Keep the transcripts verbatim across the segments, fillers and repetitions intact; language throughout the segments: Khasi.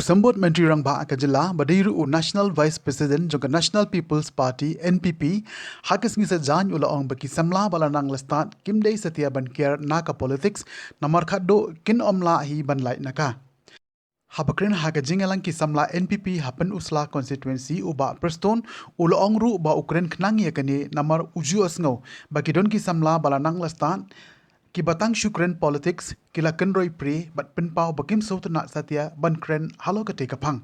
Symbud Myntri Rangbah ka jylla ba dei ruh u National Vice President jong ka National People's Party, N P P, ha ka sngi Saitjaiñ u la ong ba ki samla ba la nang la stad kim dei satia ban kiar na ka politics, namar khatduh kin ym lah hi ban lait na ka. Haba kren ha ka jingïalang ki samla N P P ha Pynursla constituency, u Bah Prestone u la ong ruh ba u kren khnang ïa kane namar u ju ïohsngew ba ki don ki samla ba la nang la stad kiba tang shu kren politics, ki la kynroi prie bad pynpaw ba kim sngewtynnat satia ban kren halor katei ka phang.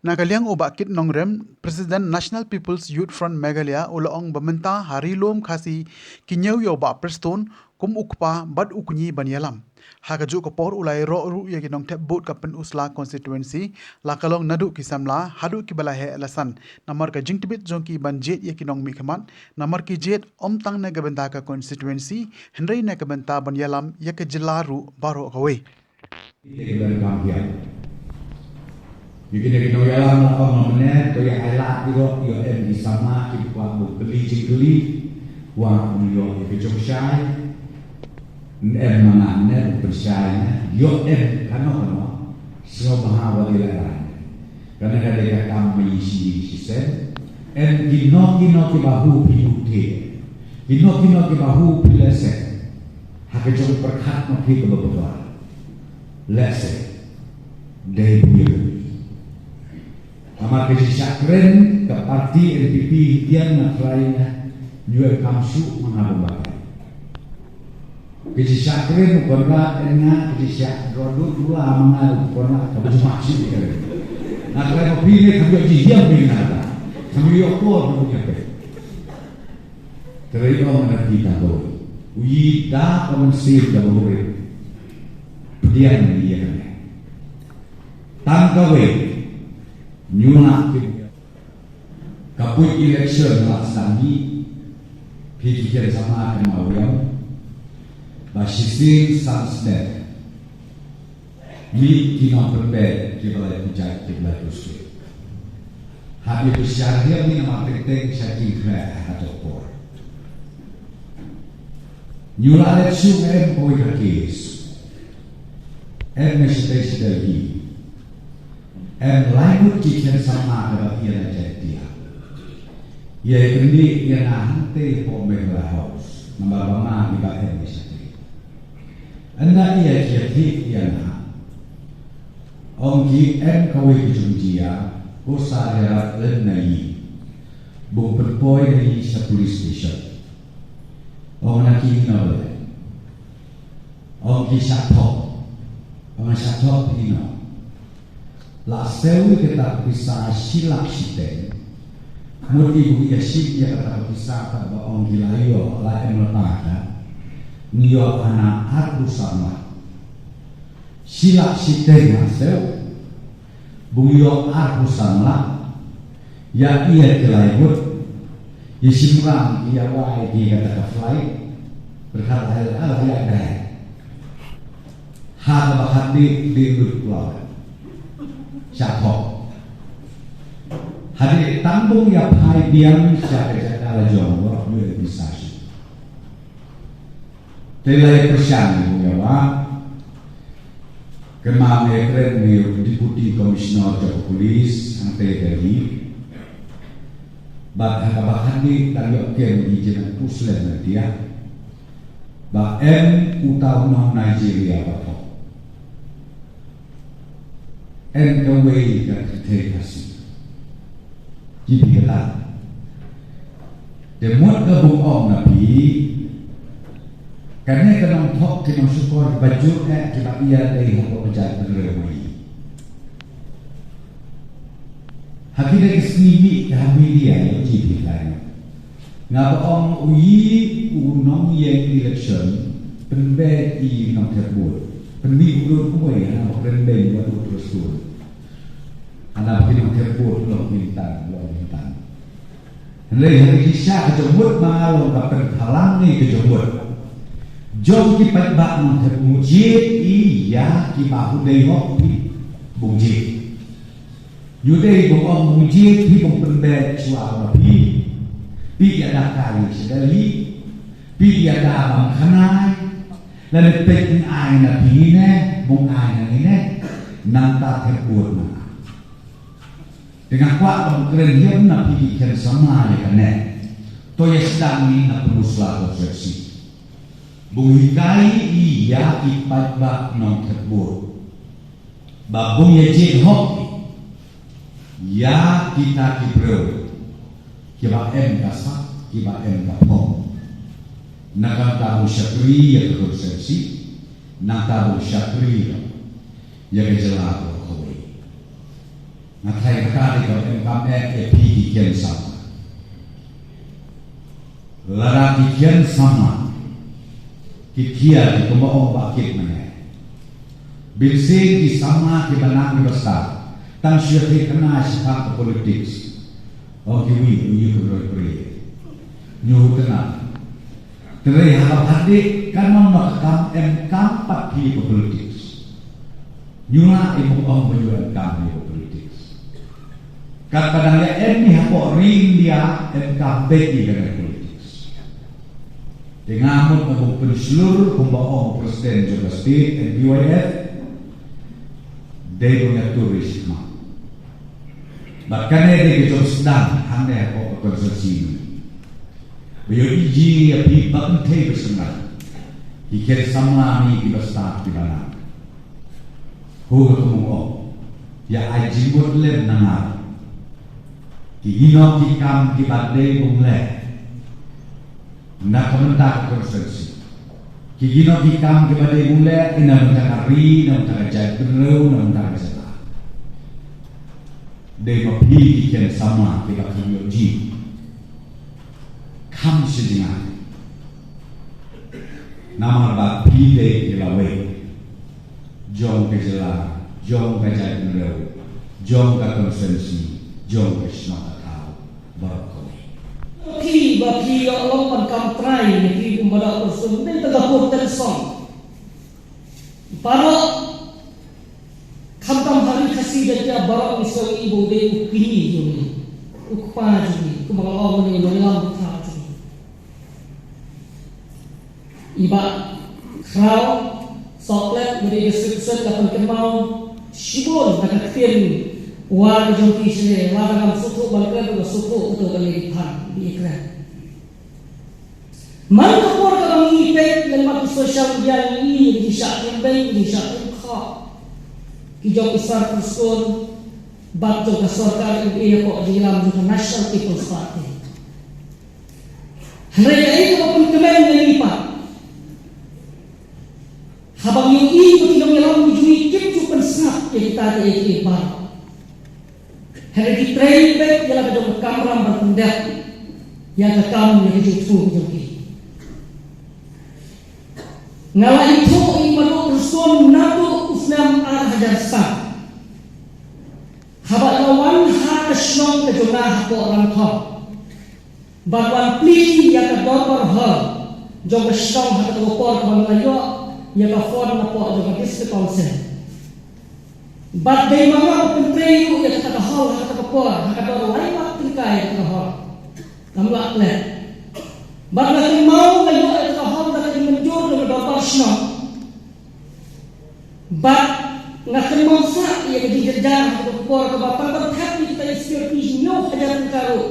Na ka liang u Bah Kit Nongrim, President National People's Youth Front Meghalaya, u la ong ba mynta ha Ri Lum Khasi ki ñiew ïa u Bah Prestone kum u kpa bad u kñi ban ïalam. Ha kajuh ka por u la ïaroh ruh ïa ki nongthep vote ka Pynursla constituency, la ka long naduh ki samla haduh kiba la heh la san, namar ka jingtbit jong ki ban jied ïa ki nongmihkhmat, namar ki jied ym tang na ka bynta ka constituency, hynrei na ka bynta ban ïalam ïa ka jylla ruh baroh kawei. Ïa ki ban kam hiam. Ïa kine ki nongïalam la ong mynne, to ïa ai lad ki ruh, ïoh em ki samla ki kwah ban kylli jingkylli, kwah ban ïoh ïa ka jong shai. Em ma nga ne ban pynshai ne, ïoh em kano kano, sngewbha wat ïa lehrain. Kane ka dei ka kam ma ngi shi ïing shi sem. Em kino kino kiba hu phi hu te. Kino kino kiba hu phi lehse. Ha ka jong pyrkhat ma phi kaba bakla. Lehse. Dei buya. Namar ka jingshah kren ka party N P P, ïa nga trai nga, ïoh kam shuh ma nga ba batai. Ka jingshah kren u Conrad, ïa nga ka jingshah drodut dula ma nga u Conrad, kaba jumah shuh ka kren. Nga trai ma phi ne kam ïoh jinghiam phi nga ta. Kam ïoh por phi ïa phi. Trai ong na phi ta kawei. U ïa da ka mynsiem kaba hurip. Pdiang ïa kane. Tang kawei. Ñu la ki. Ka buit election la sdang hi. Phi ki kren samla ka Mawïong. Ba shisien san snem. Mih ki nongpynbeit kiba la ïa pynjah kiba la ïa pynskhem. Hap ïa pynshai ïa ngi namar teng teng sha ki khleh ha ka por. Ñu la leit shuh em kawei ka case. Em ne shatei shatei hi. Em lai ngut ki kren samla kaba ïa la Jaiñtia. Ïa kyndit ïa nga hangtei hapoh Meghalaya House. Namar ba ma ngi ba em ne shatei. Ynda ïa ki ïathuh ïa nga. Ong ki em kawei ka jingjia, ko sa ïarap lem na ïing. Bun pynpoi na ïing sha police station. Ong na ki ino bale. Ong ki sha thok. Ong sha thok ino. La sew ïa kata ka pisa shi lak shiteng. Mut i bun ïa shim ïa kata ka pisa kaba ong ki la ïoh la em la ta ka. Ngi ïoh hana arphew san lak. Shi lak shiteng la sew. Bun ïoh arphew san lak. Ïa ïa ki lai mut. Ïa shim ram ïa wai ki kata ka flight. Pyrkhat la ïa la ïa dai. Ha kaba khadduh dei lut kloi. Sha thok. Hadien tang bun ïa phai biang sha ka jaka la jong, ïoh ïa pisa shuh. Te la ïa pyrshang bun ïa wah. Kynmaw ngi kren ngi Deputy Commissioner jong ka Police hangtei Delhi. Bad ha kaba khadduh tang ïoh kem i jingpynshlur na dia. Ba em uta u nong Nigeria ba thok. Em kawei ka kynthei Khasi. Ki phi kata. Te mut ka bun ong na phi. Kane ka nongthok ki nongshukor ba jur eh kiba ïa dei hapoh ka jaitbynriew ma ngi. Ha kine ki sngi mih ka ha media ïa u G P Laingut. Nga ba ong u ïa u nongïeng election pynbeit i nongthep vote. Pynmih u dur kumwei hana ba pynbeit u dur terus dur. Hana ba ki nongthep vote long hyntan, long hyntan. Hynrei ha ki sha ka jong mut ma nga long ka pynphalang ne ka jong mut. Jong ki paidbah nongthep vote jied i ïa kiba hu dei hok phi bun jied. Ïa dei bun ong bun jied phi bun pynbeit shuwa ma phi. Phi ïa da ka ïa sha Delhi. Phi ïa da bam khanai. Lane peit bun ai na phi ne, bun ai na ngi ne. Nangta thep vote na nga. Te nga kwah ban kren hiam na phi ki khian samla ïa kane. To ïa sdang ni na pynusla ko sesi. Bung hikai i ïa ki paidbah nong thep vote. Ba bung ïa jied hok ïa kita ki briew kiba em ka sap, kiba em ka phong. Na kata bung shakri ïa ka constituency, na kata bung shakri ïa ka jylla baroh kawei. Nga tharai kata dei kaba em kam eh ïa phi ki khian samla. Lada ki khian samla ki khia ki kumba ong ba kit mane. Bin sien ki samla kiba nang kiba stad tang shu ïa thikna shaphang ka politics. Ong kiwei, u ïu kynroi pyrshah. Nyu kena. Te haba phat dei kan ong ba ka kam em kam pat phi ka politics. Nyu la i buk ong ba nyu em kam ïa ka politics. Katba dang ïa em hi hapoh ri India em kam beit ïa ka politics. Te nga mut nga buk pynshlur kumba ong president jong ka state M P Y F. Dei ba nga tur ri shikma. Bad kane dei ka jong sdang hangne hapoh ka constituency. Ba ïohi ïa phi ba pynthei ba sdang. Ki khian samla ni kiba stad kiba nang. Hu ka kumno ïa ai jingmut lem na nga. Ki ginok ki kam kiba dei bung leh. Na ka bynta ka constituency. Ki ginok ki kam kiba dei bung leh, na bynta ka ri, na bynta ka jaitbynriew, na bynta ka jylla. Dei ma phi ki khian samla kiba kham ïoh ji. Kham shi jingeh. Namar ba phi dei ki lawei jong ka jylla, jong ka jaitbynriew, jong ka constituency, jong ka shnong ka thaw baroh kawei. Phi ba phi ïoh long ban kam trai ne phi kum ba da person dei ta ka por ten song. Baroh khamtam ha ri Khasi da kia baroh ngi song i ba u dei u kñi jong ngi, u kpa jong ngi, kumba ka long ngi nonglam u kpa jong ngi. I Bah Khraw Sohklet, ba dei District President, la pynkynmaw shibun na ka ktien War ka jong phi shisha, lada ngam sngewthuh ban kren, nga sngewthuh kato ka lei phan, ba ïa kren. Man ka por kaba ngi peit lyngba ki social media, ngi ïohi ngi shah kynbeiñ, ngi shah kynkhot ki jong ki sar pynskul bad jong ka sorkar, ngi ïohi hapoh jingïalam jong ka National People's Party. Hynrei kaei kaba pynkmen ïa ngi pat, haba ngi ïohi ba ki nongïalam jong ngi kim ju pynsngap ïa kita kiei kiei baroh. Hynrei ki trei beit ïa la ka jong ka kamram ban pyndep ïa ka kam, ïa ka jingthmu ka jong ki. Nga la ithuh ïa i Bah Roston naduh u snem ar hajar san, haba la wan ha ka shnong ka jong nga hapoh Rangthong. Bad wan plie ïa ka dorbar hall jong ka shnong ha kato ka por, kaba nga la ïoh ïa ka phone napoh jong ka District Council. Bad dei ma nga ba pyntrei ruh ïa kata ka hall ha kato ka por, ha ka dor lai lak tyngka ïa kata ka hall. Ngam lah klet. Bad nga kynmaw nga ïoh ïa kata ka hall da ka jingmynjur jong ka dorbar shnong. Bad nga kynmaw sah ïa ka jingjynjar ha kato ka por, kaba tang ban thep ïa kita ki security hynñiew hajar tyngka ruh.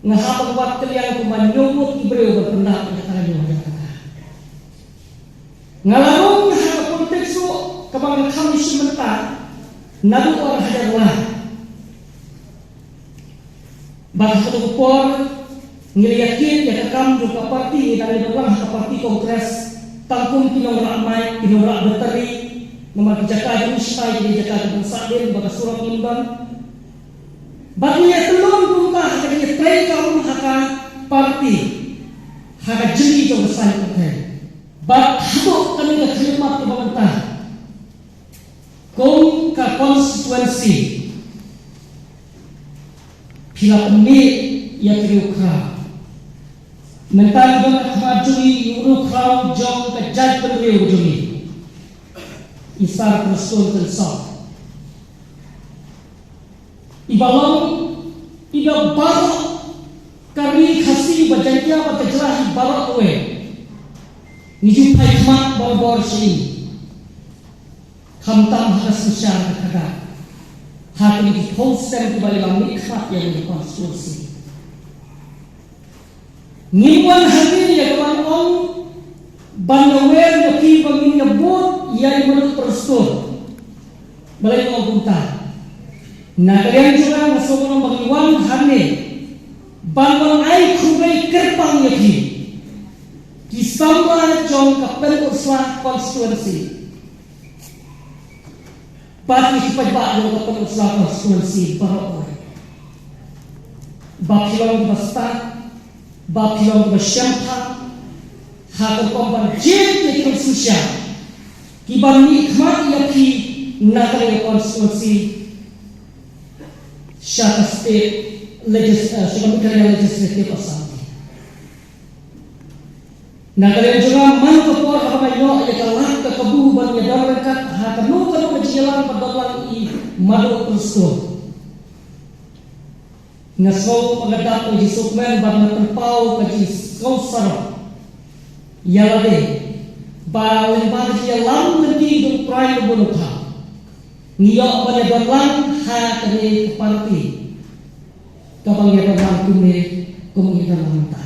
Nga hap ban wad kylliang kumba hynñiew ngut ki briew ban pyndap ïa kata ka hynñiew hajar tyngka. Nga la rung ha ka politics ruh kaba nga kham shim bynta naduh ar hajar lai. Bad ha kato ka por ngi la ïakiet ïa ka kam jong ka party, ngi dang ïa don lang ha ka party Congress tang kum ki nongrah mic, ki nongrah battery, namar ki jaka jong ngi shatai ki dei jaka kiba sah dien bad ka surok ngim don. Bad ngi ïa tyllun kumta ha ka jingïatrei kam ha ka party ha ka jingim jong ka saiñ pyrthei. Bad haduh kane ka khyllipmat kaba mynta, kum ka constituency, phi la pynmih ïa ka Riewkhraw. Mynta ngi don ha khmat jong ngi ïa u Riewkhraw jong ka jaitbynriew jong ngi, i Sir Prestone Tynsong. Iba long, iba baroh ka ri Khasi bad Jaiñtia bad ka jylla hi baroh kawei ngi ju phai khmat barabor sha i. Khamtam ha ka synshar ka khadar. Ha kine ki phew snem kiba la mih khmat ïa ka constituency. Ngim wan hangne ïa ka ban ong ban ïa wer ïa phi ba ngin ïa vote ïa i Madu Prestone. Balei nga ong kumta? Na ka liang jong nga nga sngewbha ba ngi wan hangne ban wan ai khublei kyrpang ïa phi ki samla jong ka Pynursla constituency. Bad ïa ki paidbah jong ka Pynursla constituency baroh kawei. Ba phi long ba stad, ba phi long ba shemphang ha ka rukom ban jied ïa ki nongshun sha kiban mih khmat ïa phi na ka liang constituency sha ka state legis- eh, sha ka Meghalaya Legislative Assembly. Na ka liang jong nga man ka por haba nga ïoh ïa ka lad ka kabu ban ïa don ryngkat ha kano kano ka jingïalang ba don lang i Madu Prestone. Nga sngew ba nga dap ka jingsngewkmen bad nga pynpaw ka jingsngewsarong ïa lade ba lyngba ka jingïalam lynti jong U Trai U Blei ngi ïoh ban ïa don lang ha kane ka party kaba ngi ïa don lang kumne kum ngi don lang mynta.